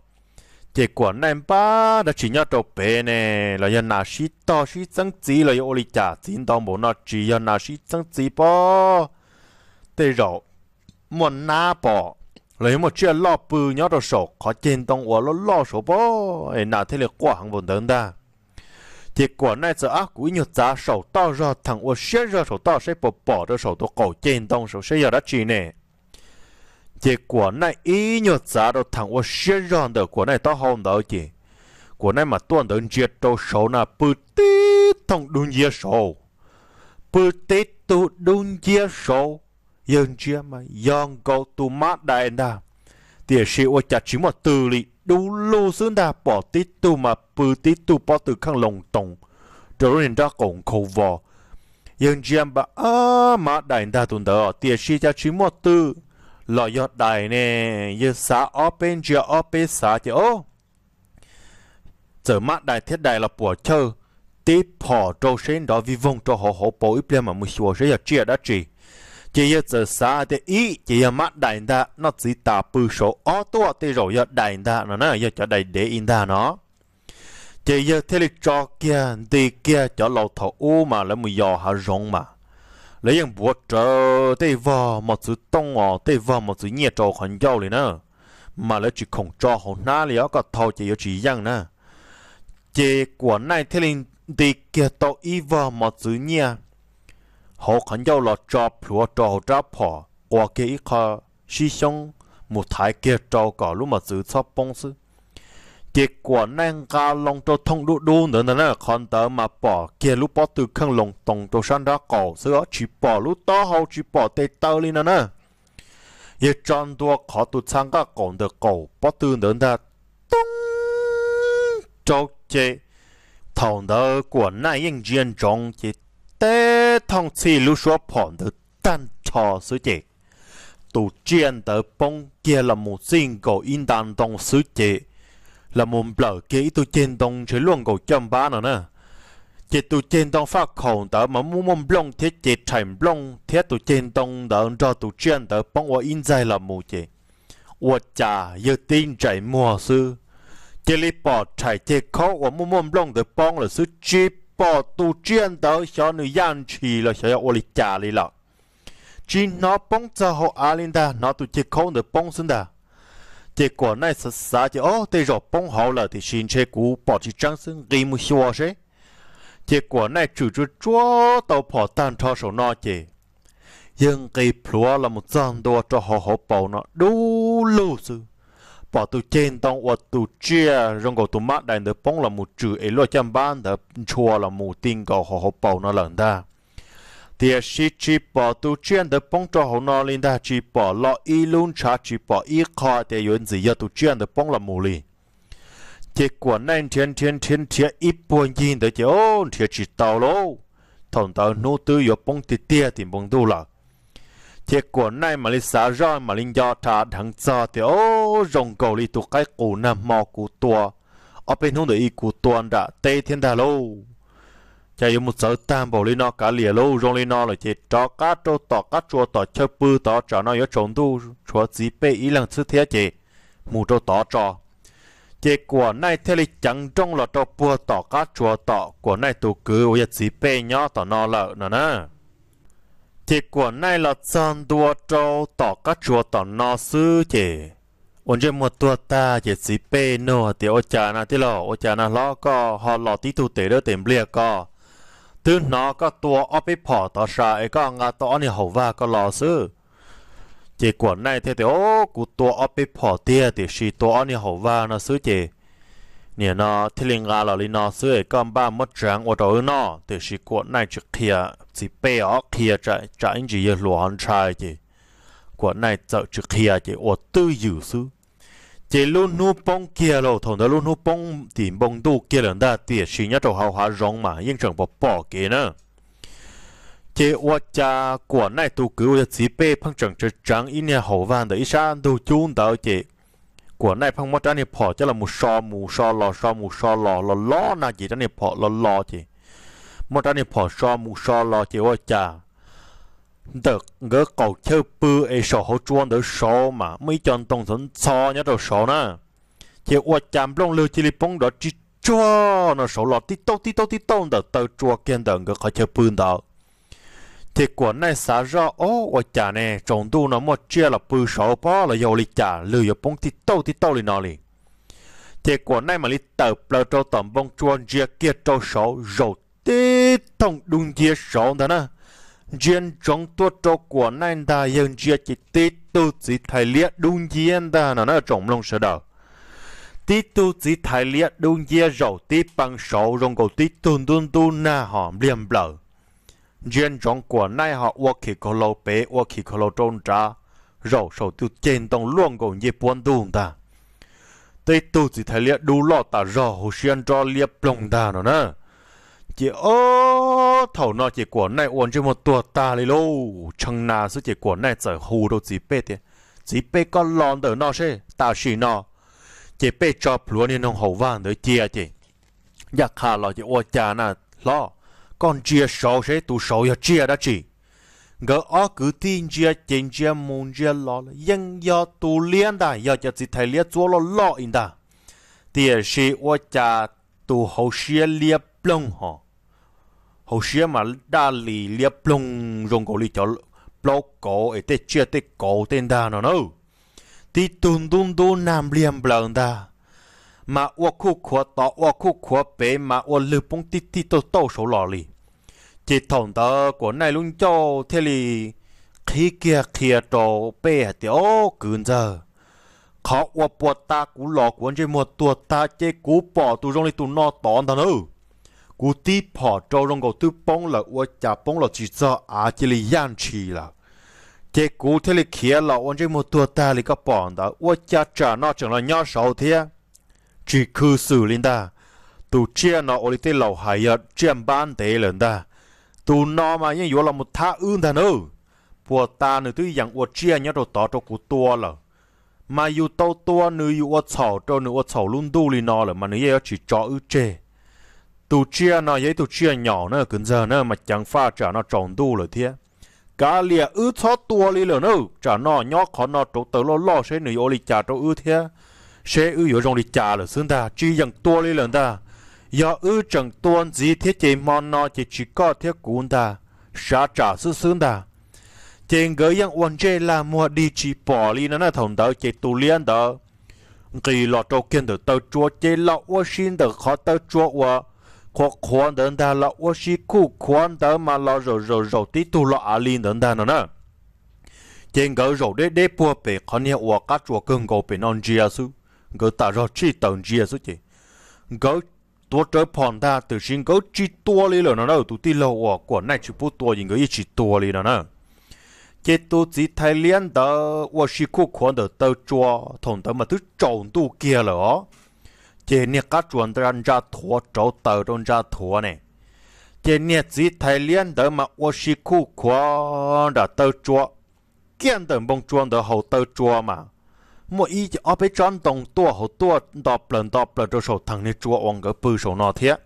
Ces Kuam Naij npaj dab tsi nyob rau pem ne, los yog nas sib tog sib txeeb txiv los yog ua li cas, txiv ntau npaum no tsis yog nas sib txeeb txiv pob, tej zaum muaj nab pom, los yog muaj tsiaj loj pw nyob rau saum qhov ceg ntoo uas loj loj saud pob es nas thiaj li quaj heev npaum ntawd ntag. Ces Kuam Naij txawm ab kuv ib nyuag txav saum toj zog, theem ua siab zog saum toj seb puas pom rau saum tus qaum ceg ntoo saud seb yog dab tsi ne. Ces Kuam Naij ib nyuag txav rau theem ua siab zog ntawm Kuam Naij taub hau ntawd ces Kuam Naij mas tuaj ntawd ntsia rau saud na pw tib thooj dub nciab saud, pw tib tug dub nciab saud, yawg ntsia mas yog nkaus tus mab dais ntag, tiam sis ua cas tsis muaj tw li, dub lug xwb ntag, pom tib tug mas pw tib tug pob tw kheej loo toos rau lub niag nraub qaum nkhaus vos. Yawg ntsia mas ab mab dais ntag tus ntawd, tiam sis cas tsis muaj tw los yog dais ne. Yawg xav ob peb ntsia ob peb xav ces o txawm mab dais thiab dais los puam chawj, tib phom rau seb nrov vij voog rau hauv hauv paus ib pliag mam mus xyuas seb yog tsiaj dab tsi. Ces yawg txawm xav tias ib ces yog mab dais ntag, noj txiv tas pw saud, ob tuaj tej zaum yog dais ntag no na, yog cov dais dev ib ntag no. Ces yawg thiaj li tso kiag nti kiag cov laus thaum ub mas lawv mus yos hav zoov mas lawv yeej npuav rawv tej vog mos txwv tooj os, tej vog mos txwv nyiaj rau qhov ncauj li na, mas lawv tsis khoom tso hauv hnab li os, koj thau ces yuav tsis yeej na. Ces Kuam Naij thiaj li nti kiag tau ib vog mos txwv nyiaj hauv qhov ncauj los tso plhuav rau hauv rab phom, quas kiag ib qho sib xyoob mus thaiv kiag rau kom lub mos txwv txhob poob xwb. Ces Kuam Naij nqa loo rau thooj dub dub ntawd ntag na, qhov ntawd mas pom kiag lub pob tw kheej loo toos rau sab nraub qaum xwb os, tsis pom lub taub hau tsis pom tes taw li no na. Yawg tso ntua qhov tus txha nqaj qaum ntawm qaum pob tw ntawd ntag, toob rau ces thaum ntawd Kuam Naij yeej ntsia ntsoov ces teb thooj txhij lub suab phom ntawd tag nrho xwb ces tus tsiaj ntawd poob kiag los mus txij nkaus ib nta ntoo xwb ces los mus nplawm kiag ib tug ceg ntoo ntshe luaj nkaus caj npab no na. Ces tus ceg ntoo faj khaum ntawd mas muaj muaj nplooj thiab ces rhais nplooj thiab tus ceg ntoo ntawd nrog tus tsiaj ntawd poob ua ib ntxaig los mus ces ua cas yawg tib ntsais muag xwb, cia li pom rhais ceg khaub uas muaj muaj nplooj ntawd poob lawm xwb, tsis pom tus tsiaj ntawd xyov nws yaj ntshis los xyov yog ua li cas li lawm. Tsis hnov poob txog hauv av li ntag, hnov tus ceg khaub ntawd poob xwb ntag. Ces Kuam Naij xav xav ces o tej zaum poob hauv lawm tiam sis ntshe kuv pom tsis tseeb xwb, nqis mus xyuas seb. Ces Kuam Naij tshwm tsuag tsuag tau phom tag nrho saum no ces yawg nqis plhuav los mus txog ntua rau hauv hauv paus no dub lug xwb, pom tus ceg ntoo uas tus tsiaj zoo nkaus tus mab dais ntawd poob los mus tswm es luaj caj npab ntawd ntshua los mus ti nkaus hauv hauv paus no lawm ntag. Tiam sis tsis pom tus tsiaj ntawd poob rau hauv no li ntag, tsis pom los ib lub ntshav, tsis pom ib qho tias yuav ntxim yog tus tsiaj ntawd poob los mus li. Ces Kuam Naij nrhiav nrhiav nrhiav nrhiav ib puag ncig ntawd ces o nrhiav tsis tau lauj. Thaum ntawd hnub twb yuav poob tiag tiag tim npoo ntuj lawm. Ces Kuam Naij mam li xav zoj mam li nco rha dheev txog tias o zoo nkaus li tus qaib qus nag hmo kuv tua ob peb hnub ntawm ib kuv tua nram teb thiab ntag lauj. Cas yuav mus txawv tag npaum li no kav liam lauj, zoo li no lawm ces rov qab rau tom qab tsuas tom chaw pw tod, tsam no yuav tsaus ntuj, tshuav txiv pej ib leeg xwb thiab ces mus rau tod tso. Ces Kuam Naij thiaj li ceev nrooj los rau puag tom qab tsuas tom Kuam Naij tus kwv uas yog txiv pej nyob tom no lawm no na. Ces Kuam Naij los txog ntua rau tom qab tsuas tom no xwb ces ua ntsej muag tuag tag ces txiv pej nug tias, Ua cas na tij laug, ua cas na hlob, koj ho los tib tug tes dawb tes npliag ko? Twb hnov koj tua ob peb phom tod sav es koj nqa tau ob niag haum vag ko los xwb. Ces Kuam Naij thiaj tias, Au, kuv tua ob peb phom tiag, tiam sis tua ob niag haum vag no xwb ces nim no thiaj li nqa los li no xwb es koj npaj muab tsaav ua rau wb noj. Tiam sis Kuam Naij tsis qhia txiv pej os, qhia tsam ib ntsis yawg hluas ho ntshai ces Kuam Naij txawm tsis qhia ces ua twj ywm xwb. Ces lub hnub poob kiag lawm, thaum ntawd lub hnub poob tim npoo ntuj kiag lawm ntag, tiam sis nyob rau hauv hav zoov mas yeej tseem pom pom kev na. Ces ua cas Kuam Naij tus kwv uas yog txiv pej pheej tseem tsaav ib niag haum vag ntawm ib sab ntug cub ntawd ces Kuam Naij pheej muab rab niag phom coj los so mus so los, so mus so los, los los nag ces rab niag phom los los ces muab rab niag phom so mus so los ces ua cas ntawm nkawd qaum chaw pw es saum hauv tsua ntawd saud mas muaj ib co ntoo ntxhov ntxho nyob rau saud na. Ces ua cas nplooj lwg cia li poob nrov tsis tsuag no saud los tib tauj tib tauj tib tauj ntawm taw tsua kiag ntawm nkawd qhov chaw pw ntawd. Ces Kuam Naij xav zoj, Ob, ua cas ne, tsaus ntuj no muaj tsiaj los pw saud pob los yog ua li cas lwg yuav poob tib tauj tib tauj li no li? Ces Kuam Naij mam li tawm plaws rau tom npoo tsua ntsia kiag rau saud, zaum tib thooj dub nciab saud ntag na. Ntsia ntsoov tuaj rau Kuam Naij ntag, yawg ntsia ces tib tug txiv thais liab dub nciab ntag no na tsoom mloog sawv daws. Tib tug txiv thais liab dub nciab zaum tib pee saud zoo nkaus tib tug ntub ntub nag ho npliag nplaws. Ntsia ntsoov Kuam Naij ho ua khim khaus laus pem, ua khim khaus laus rau nrad, zaum saum tus ceg ntoo luaj nkaus ncej puab ntuj ntag. Tib tug txiv thais liab dub loj tas zog, hauv siab nrob liab ploog ntag no na. Ces ob, thaum no ces Kuam Naij ua ntsej muag tuag tag li lauj, tshee na xwb ces Kuam Naij txawm hu rau txiv pej tias, Txiv pej, koj los ntawm no seb tam sim no. Ces pej tso plhuav niag noog haum vag ntawd cia ces ncaj qha los ces, Ua cas na hlob, koj ntsia saud seb tus saud yog tsiaj dab tsi? Nkawd ob kwv tij ntsia ces ntsia mus ntsia los yeej yog tus liab ntag, yog cov txiv thais liab txuab loj loj li ntag. Tiam sis ua cas tus hauv siab liab ploog ho, hauv siab mas daj li liab ploog zoo nkaus li cov plaub kauv es tej tsiaj tej kauv tej ntag no na. Tib tug ntub ntub nag npliag nplaws ntag, mas ua khuj khuav tod ua khuj khuav pem mas ua lwg poob tib tij tauj tauj saud los li. Ces thaum ntawd Kuam Naij lub ncauj thiaj li qhib kiag qhia rau pej hais tias, Ob, kwv ntxawg, qhov uas puag ta kuv los kuv ntsej muag tuag tag ces kuv pom tus zoo li tus no tod ntag na. Kuv tib phom rau zoo nkaus twb poob lawm, ua cas poob los tsis txog av cia li yaj ntshis lawm. Ces kuv thiaj li khiav los ua ntsej muag tuag tag li koj pom ntawd. Ua cas tsam no tseem los nyob saud thiab? Tsis khw xwm li ntag. Tus tsiaj no ua li tej laus hais yog tsiaj npab ntev lawm ntag. Tus no mas yeej yuav los mus thab wb ntag na. Puag ta nws twb yeem ua tsiaj nyob rau tod rau kuv tua lawm, mas yus tau tua nws, yus ua txhaum rau nws ua txhaum lub ntuj li no lawm mas nws yeej yuav tsis tso wb tseg. Tus tsiaj no yog ib tug tsiaj nyaum na kwv ntxawg na, mas ceev faj tsam no tsaus ntuj lawm thiab. Kav liam wb txhob tua li lawm na, tsam no nyob qhov no rauv taws loj loj seb nws yuav ua li cas rau wb thiab, seb wb yuav zoo li cas lawm xwb ntag. Tsis yeem tua li lawm ntag. Yog wb tseem tua ntxiv thiab ces hmo no ces tsis koj thiab kuv ntag, sav tsam xwb xwb ntag. Ces nkawd yeej ua ntsej lag muag dig tsis pom li no na. Thaum ntawd ces tus liab ntawd nqis los rau kiag ntawm taw tsua ces los ua si ntawm qhov taw tsua uas qhuav qhuav ntawd ntag, los ua si khuj khuav ntawd mas los zaum zaum zaum tib tug los av li ntawd ntag no na. Ces nkawd zaum deb deb puag pem qhov niag uas qab tsuas kawg nkaus pem no ntsia xwb, nkawd tas zog tshij taws ntsia xwb ces nkawd tuav rawv phom ntag, tiam sis nkawd tsis tua li lawm no na. Tus tij laug uas Kuam Naij tsis pub tua ces nkawd yeej tsis tua li no na. Ces tus txiv thais liab ntawd ua si khuj khuav ntawm taw tsua, thaum ntawd mas twb tsaus ntuj kiag lawm os. Ces niag qab tsuas ntsa thuav rauv taws rau ntsa thuav ne. Ces niag txiv thais liab ntawd mas ua si khuj khuav nram taw tsua, kiag ntawm npoo tsua ntawd haus taw tsua mas muaj ib ob peb tsob ntoo tuaj hauv tuaj nto plaws nto plaws rau saum theem niag tsua uas nkawd pw saum no thiab.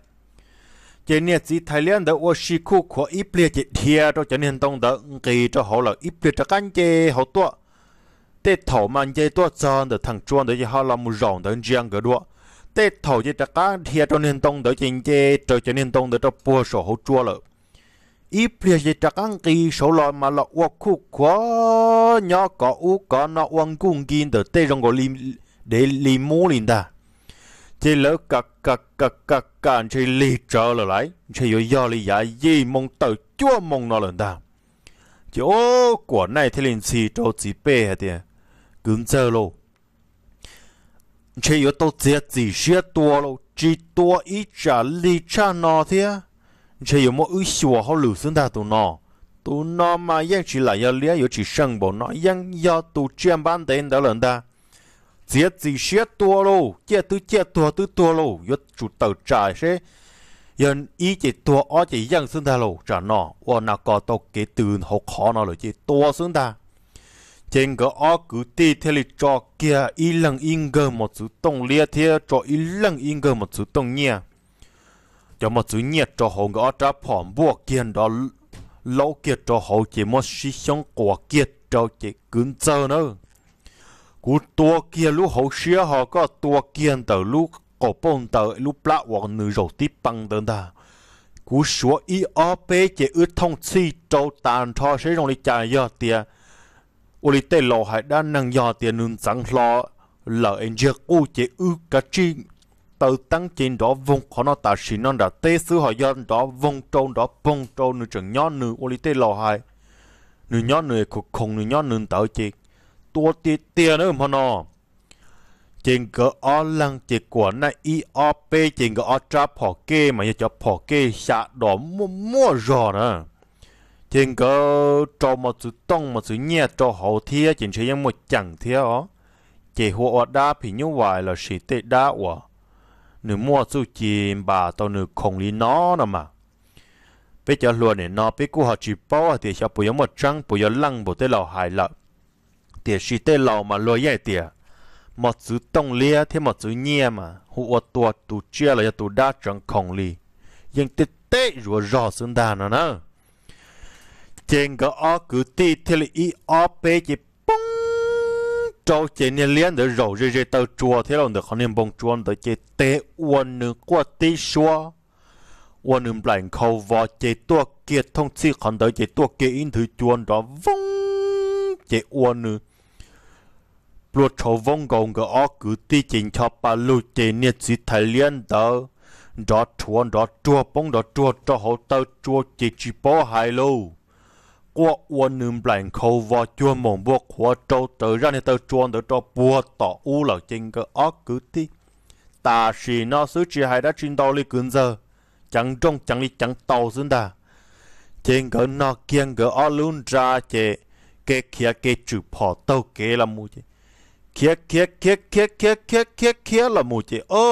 Ces niag txiv thais liab ntawd ua si khuj khuav ib pliag ces dhia rau cov niag ntoo ntawd nqis rau hauv lawm, ib pliag rov qab nce hauv tuaj. Tej thaum mas nce tuaj txog ntawm theem tsua ntawd ces ho los mus zaum ntawd ntsia nkawd dua. Tej thaum ces rov qab dhia rau niag ntoo ntawd ces nce raws cov niag ntoo ntawd rau puag saum hauv tsua lawm. ib pliag ces rov qab nqis saud los mas los ua khuj khuav nyob kov ub kov no ua nkuj nki ntawm tej zoo nkaus li dev li mub li ntag. Ces lawv kam kam kam kam kam ntshe lig tsawv lawm lauj, ntshe yuav yog li yav yim moo tawm cuaj moo no lawm ntag. Ces ub, Kuam Naij thiaj li ntxhi rau txiv Pej hais tias, Kwv ntxawg lauj, ntshe yuav tau txiav txim siab tua lauj, tsis tua ib tsam lig tshaj no thiab ntshe yuav muab wb xyuas hauj lwm xwb ntag tus no. Tus no mas yeej tsis lam yog liab yuav tsis seej npaum no, yeej yog tus tsiaj npab ntev ntawd lawm ntag. Txiav txim siab tua lauj, ciaj twb ciaj tuag twb tuag lauj, yuav tsum tawm tsam seb yog ib ces tuag ob ces yeej xwb ntag lauj. Tsam no ua nas kos tau kev tws hauv qhov no lawm ces tua xwb ntag. Ces nkawd ob kwv tij thiaj li tso kiag ib leeg ib nkawg mos txwv tooj liab thiab tso ib leeg ib nkawg mos txwv tooj nyiaj. Cov mos txwv nyiaj rau hauv nkawd ob rab phom npuaj kiag nrov laub kiag rau hauv ces muab sib xyoob quas kiag rau ces, Kwv ntxawg na, kuv tua kiag lub hauv siab ho koj tua kiag ntawm lub qaum pauj ntawd lub plab uas nws zaum tib pee ntawd ntag. Kuv suav ib ob peb ces wb thooj txhij rau tas nrho seb zoo li cas, yog tias ua li tej laus hais dab neeg yog tias nws ntxeev hlo lawm es ntsiag quj ces wb kav tsij taw teeb ces nrov voog qhov no tam sim no nram teb xwb, ho yog nrov voog rau nrov poog rau nws tseem nyob nws ua li tej laus hais, nws nyob nws khoom khoom nws nyob nws ntawd ces tua tiag tiag na hmo no. Ces nkawd ob leeg ces Kuam Naij ib ob peb ces nkawd ob rab phom kej mas yog cov phom kej xya dos muaj muaj zog na. Ces nkawd rau mos txwv tooj mos txwv nyiaj rau hauv thiab ces ntshe yeej muaj ceem thiab os. Ces hu ua dab phim nyuj vais lossis tej dab uas nws muaj txuj ci npas tau nws khoom li no no mas, peb cov hluas nim no peb kuj ho tsis paub hais tias xyov puas yuav muaj tseeb puas yuav leej npaum tej laus hais lawm. Tiam sis tej laus mas luag yeej hais tias mos txwv tooj liab thiab mos txwv nyiaj mas hu ua tua tus tsiaj los yog tus dab tseev khoom li, yeej tej teb zuav zog xwb ntag no na. Ces nkawd ob kwv tij thiaj li ib ob peb ces poob rau ces niag liab ntawd zaum ze ze taw tsua thiab los ntawm qhov niag npoo tsua ntawd ces tes ua nws quaj tib suab, ua nws nplaim nkhaus vos ces tuaj kiag thooj txhij qhov ntawd ces tuaj kiag ib nthwv cua nrov voog ces ua nws plua tshauv voog nkaus nkawd ob kwv tij ces ncho pa lug ces niag txiv thais liab ntawd nrov rhuav nrov ruag poob nrov ruag rau hauv taw tsua ces tsis paub hais lauj. Quaj ua nws nplaim nkhaus vos cuag maum npua qhuav rau raws zaj niag taw tsua ntawd rau puag tom ub lawm ces nkawd ob kwv tij tam sim no xwb tsis hais dab tsi ntau li kwv ntxawg, ceev nrooj ceev li ceev tau xwb ntag. Ces nkawd nog kiag nkawd ob lub nra ces kev khiav kev tswm phom taug kev los mus ces khiav khiav khiav khiav khiav khiav khiav khiav los mus ces o,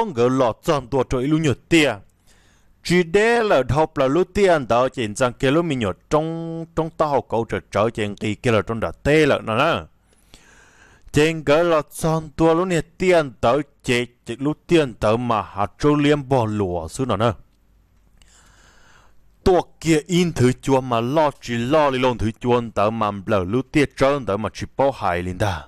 nkawd los txog ntua rau ib lub nyuag tiaj tsis deb lawm, dhau plaws lub tiaj ntawd ces ntxeev kiag lub me nyuam roob, roob taub hau kauv tsawv tsawv ces nqis kiag los rau nram teb lawm no na. Ces nkawd los txog ntua lub niag tiaj ntawd ces lub tiaj ntawd mas hav tsawb liab npog luas xwb no na. Tuaj kiag ib nthwv cua mas loj tsis loj li lauj, nthwv cua ntawd mas nplawm lub tiaj tsawb ntawd mas tsis paub hais li ntag.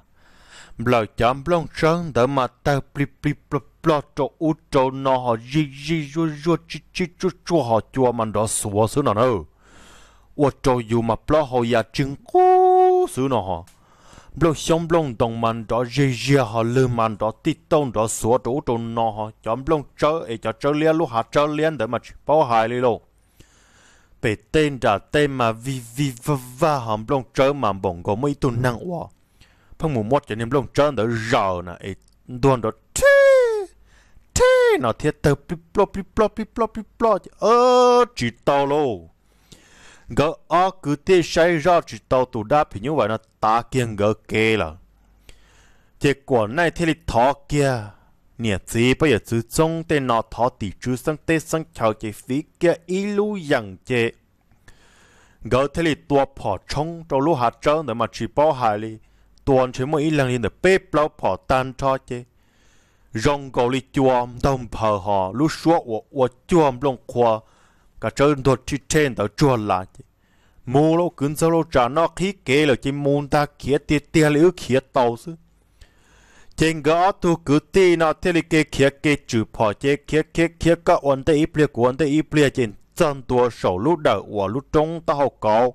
Nplawm cov nplooj tsawb ntawd mas tawg plig plig plog plog rau ub rau no ho zij zij zuag zuag tsij tsij tsuaj tsuaj ho cua mas nrov xuav xwb no na. Ua rau yus mas plaub hau ya tsig nqub xwb no ho. Nplooj xyoob nplooj ntoo mas nrov ziag ziag ho lwg mas nrov tij tauj nrov xuav rau ub rau no ho. Cov nplooj tsawb es cov tsawb liab lub hav tsawb liab ntawd mas tsis paub hais li lauj. Pem tej nram tej mas vij vij vaj vaj ho nplooj tsawb mas npaum nkaus muaj ib tug neeg uas pheej mus muab cov niag nplooj tsawb ntawd zaws na es ntuag nrov rhe rhe no thiab tawg plib ploj plib ploj plib ploj plib ploj ces tsis tau lauj. Nkawd ob kwv tij saib zoj tsis tau tus dab phim nyuj vais no tav kiag nkawd kev lawm. Ces Kuam Naij thiaj li thov kiag niam txiv pab yawm txwv txoob tej no thov tim tswv xeeb teb xeeb chaw ces fiv kiag ib lub yeem ces nkawd thiaj li tua phom tshoob rau lub hav tsawb ntawd mas tsis paub hais li. Tua ntshe muaj ib leeg li ntawm peb plaub phom tag nrho ces zoo nkaus li cua ntaug nphaws ho lub suab uas ua cuag nplooj qhua kav tsawb ntuag rhij rhe ntawd tsuag las ces mus lauj kwv ntxawg lauj, tsam no qhib kev lawm ces mus ntag, khiav tiag tiag li wb khiav tau xwb. Ces nkawd ob tug kwv tij no thiaj li kev khiav kev tswm phom ces khiav khiav khiav koj ua ntej ib pliag kuv ua ntej ib pliag ces txog ntua saum lub dawm uas lub roob taub hau kauv.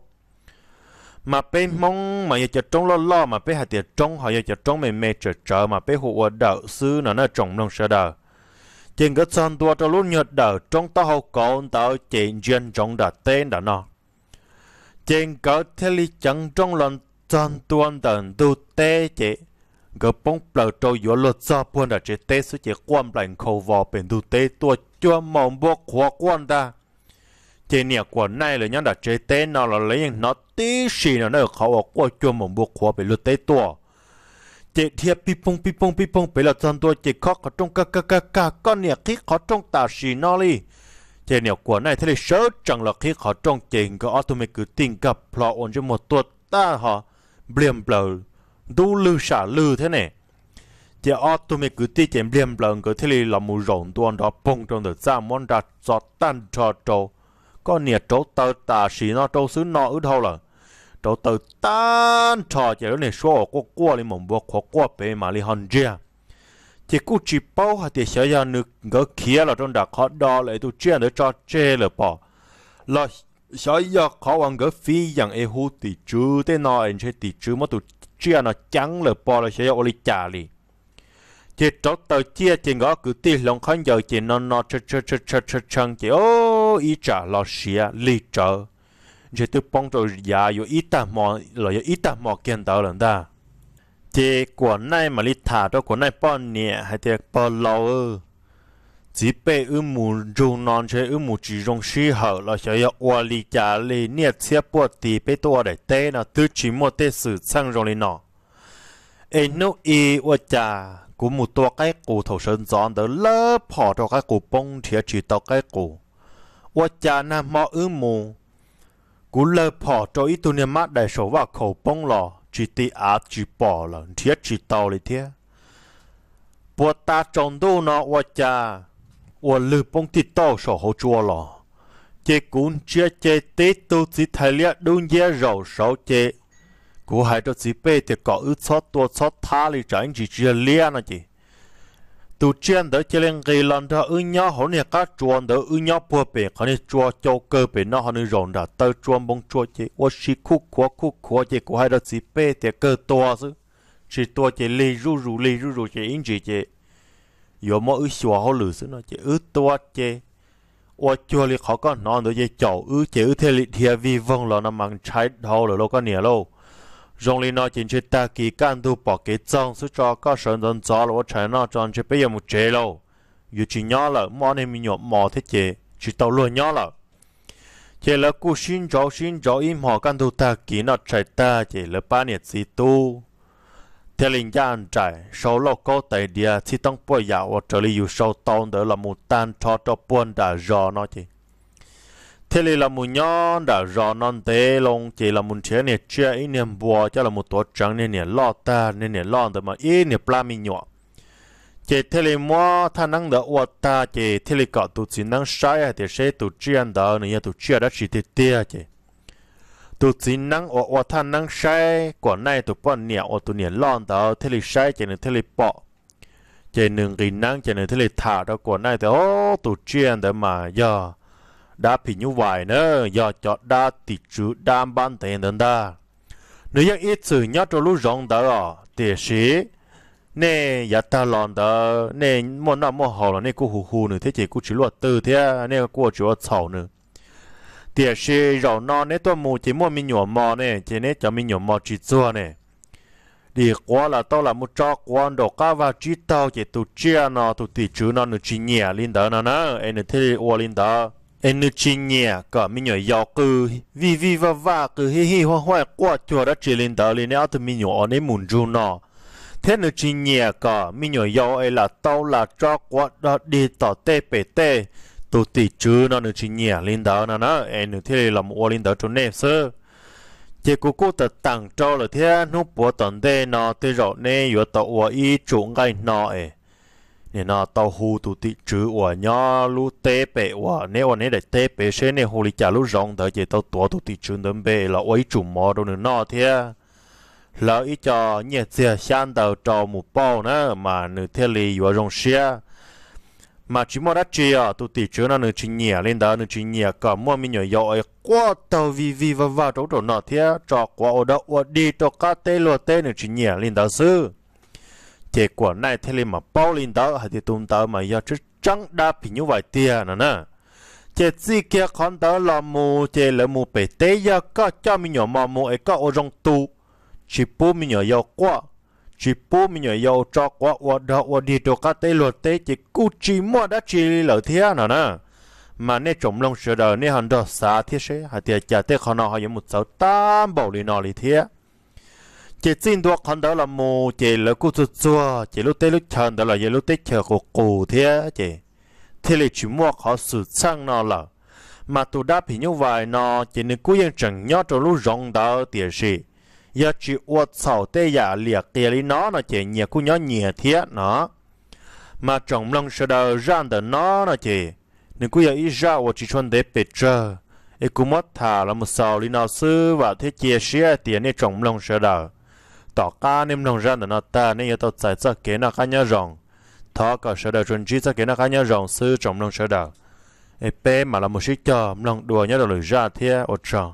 Mas peb Hmoob mas yog cov roob loj loj mas peb hais tias roob, ho yog cov roob me me tsawm tsawv mas peb hu ua dawm xwb no na tsoom mloog sawv daws. Ces nkawd txog ntua rau lub nyuag dawm roob taub hau kauv ntawd ces ntsia ntsoov nram teb nram no. Ces nkawd thiaj li ceev nrooj los txog ntua ntawm ntug teb ces nkawd poob plaws rau yuav luag txog puag nram tsev teb xwb ces quaj nplaim nkhaus vos pem ntug teb tuaj cuag maum npua qhuav quaj ntag. Ces niam Kuam Naij lawv nyob nram tsev teb no los lawv yeej hnov tib si no na qhov uas quaj cuag maum npua qhuav pem luag teb tuaj. Ces dhia pij poog pij poog pij poog pem los txog ntua ces khob qhov rooj kag kag kag kag, koj niam qhib qhov rooj tam sim no li. Ces niam Kuam Naij thiaj li sawv tsees los qhib qhov rooj ces nkawd ob tug me kwv tij nkag plho ua ntsej muag tuag tag ho npliag nplaws ntub lwg sam lwg thiab ne. Ces ob tug me kwv tij ces npliag nplaws nkawd thiaj li los mus zaum ntua nrov poog rau ntawm txaj muab nra txo tag nrho rau. Koj niam rauv taws tam sim no rau xwb no wb dhau lawm. Rauv taws tag nrho ces lub niag suab uas quaj quaj li maum npua qhuav quaj pem mam li ho ntsiag. Ces kuj tsis paub hais tias xyov yog nws nkawd khiav los rau nram qhov do lawm es tus tsiaj ntawd tso tseg lawm pom, los xyov yog qhov uas nkawd fiv yeem es hu tim tswv tej no es ntshe tim tswv muab tus tsiaj no ceev lawm pom los xyov yog ua li cas li. Ces rauv taws ciaj ces nkawd ob kwv tij hloov khaub ncaws ces no no tshee ces ib tsam los siav lig tsawv, ntshe twb poob rau yav yuav ib tag hmo los yog ib tag hmo kiag ntawd lawm ntag. Ces Kuam Naij mam li tham rau Kuam Naij poj niam hais tias, pog laus, txiv pej wb mus ntsug no ntshe wb mus tsis zoo sij hawm los xyov yog ua li cas li, niaj txhiab puaj tis peb tuaj ua daim teb no twb tsis muaj tej xwm txheej zoo li no. Es hnub i ua cas kuv mus tua qaib qus thaum sawv ntxov ntawd lawv phom rau qaib qus poob nrhiav tsis tau qaib qus. Ua cas nag hmo wb mus, kuv lawg phom rau ib tug niag mab dais saum vaj khaum poob los tsis ti av tsis pom lawm nrhiav tsis tau li thiab. Puag ta tsaus ntuj no ua cas ua lwg poob tij tauj saum hauv tsua los, ces kuv ntsia ces tib tug txiv thais liab dub nciab zaum saud ces kuv hais rau txiv pej tias kom wb txhob tua txhob thab li tsam ib ntsis tsis yog liab no ces tus tsiaj ntawd cia li nqis los nrog wb nyob hauv niag qab tsua ntawd, wb nyob puag pem qhov niag tsua cau kawg pem no ho nws zaum nram taw tsua npoo tsua ces ua si khuj khuav khuj khuav ces kuv hais rau txiv pej tias kawg tua xwb, tsis tua ces lig zuj zus lig zuj zus ces ib ntsis ces yuav muab wb xyuas hauj lwm xwb no ces wb tua ces ua cuag li qhov koj hnov ntawd ces caum wb ces wb thiaj li dhia vig voog los no mas ntshai dhau lawm lauj koj niam lauj. Zoo li no ces ntshe tag kis kaj ntug pom kev txoog xwb tso, koj sawv ntxov ntxov los ua tshais noj tso ntshe peb yuav mus tsev lauj. Yuav tsis nyob lawm, muaj ob niag me nyuam mos thiab ces tsis tau luag nyob lawm. Ces lawv kuj sib ntsauv sib ntsauv ib hmos kaj ntug tag kis noj tshais tag ces lawv pab niam txiv tub thiaj li ncaj nraim sau lauj kaub tais diav txhib toob puaj yam uas raws li yus sau tau ntawd los mus tag nrho rau puag nram zos no ces thiaj li los mus nyob nram zos no ntev loo ces los mus nrhiav niag tsiaj ib niag npua coj los mus tuav tseev niag niam loj tag, niag niam loj ntawd mas ib niag plab me nyuam. Ces thiaj li muab thaj neeb ntawd ua tag ces thiaj li kom tus txiv neeb saib hais tias seb tus tsiaj ntawd nws yog tus tsiaj dab tsi tiag tiag ces tus txiv neeb uas ua thaj neeb saib Kuam Naij tus poj niam uas tus niam loj ntawd thiaj li saib ces nws thiaj li pom. Ces nws nqis neeb ces nws thiaj li tham rau Kuam Naij tias, o, tus tsiaj ntawd mas yog dab phim nyuj vais na, yog cov dab tim tswv dab npab ntev ntawd ntag. Nws yeej ib txwm nyob rau lub zoov ntawd os, tiam sis nej yav tag los ntawd nej muaj noj muaj haus los nej kuj hu hu nws thiab ces kuj tsis luaj twg thiab nej kuj ua tsis ua txhaum nws. Tiam sis zaum no neb tuaj mus ces muaj me nyuam mos ne, ces neb cov me nyuam mos tsis txuag ne. Dim quav los tau lam mus tso quav nraum qab vaj tsib taug ces tus tsiaj no tus tim tswv no nws tsis nyiam li ntawd no na, es nws thiaj li ua li ntawd. Es nws tsis nyiam kom me nyuam yaus qw vij vij vaj vaj qw hij hij huaj huaj quaj cuag dab tsi li ntawd li neb ob tug me nyuam uas neb mus ntsug no, thiab nws tsis nyiam kom me nyuam yaus es lam tau lam tso quav dog dig tom tej pem tej. Tus tim tswv no nws tsis nyiam li ntawd no na, es nws thiaj li los ua li ntawd rau nej xwb. Ces kuv kuj tawm teem rau lawm thiab, hnub puav tom ntej no tej zaum neb yuav tau ua ib tsum nqaij hno es nim no tau hu tus tim tswv uas nyob lub teb pem uas neb ua neb daim teb pem seb nej hu li cas lub zoov ntawd, ces tau tuav tus tim tswv ntawd npe los ua ib tsum mov rau nws noj thiab. Hlawv ib co nyiaj txiag xyab ntawv rau mus pauj na, mas nws thiaj li yuav zoo siab. Mas tsis muaj dab tsi os, tus tim tswv no nws tsis nyiam li ntawd, nws tsis nyiam kom muaj me nyuam yaus es quaj taug vij vij vag vag rau ub rau no thiab tso quav ua dog ua dig rau qab teb luag teb, nws tsis nyiam li ntawd xwb. Ces Kuam Naij thiaj li mam paub li ntawd hais tias tus ntawd mas yog tseeb tseeb dab phim nyuj vais tiag no na. Ces txij kiag qhov ntawd los mus ces lawv mus pem teb, yog koj coj me nyuam mos mus es koj ua zoo tu, tsis pub me nyuam yaus quaj, tsis pub me nyuam yaus tso quav ua dog ua dig rau qab teb luag teb ces kuj tsis muaj dab tsi li lawm thiab no na. Mas nej tsoom mloog sawv daws nej ho nrog xav thiab seb hais tias cas tej qhov no ho yuav mus txawv tag npaum li no li thiab. Ces txij ntua qhov ntawd los mus ces lawv kuj txuag txuag ces lub teb lub chaw ntawd los yog lub teb chaws qus qus thiab ces thiaj li tsis muaj qhov xwm txheej no lawm. Mas tus dab phim nyuj vais no ces nws kuj yeej tseem nyob rau lub zoov ntawd tiam sis yog tsis ua txhaum tej yam liam qias li no no ces nyias kuj nyob nyias thiab no. Mas tsoom mloog sawv daws, zaj ntawm no no ces nws kuj yog ib zaj uas tsis tshua ntev pes tsawg, es kuv muab tham los mus xaus li no xwb vam thiab cia siab tias nej tsoom mloog sawv daws tom qab nej mloog zaj ntawm no tag nej yuav tau txais txoj kev noj qab nyob zoo. Thov kom sawv daws tsuas ntsib txoj kev noj qab nyob zoo xwb tsoom mloog sawv daws. Es peb mam los mus sib cog mloog dua nyob rau lwm zaj thiab, ua tsaug.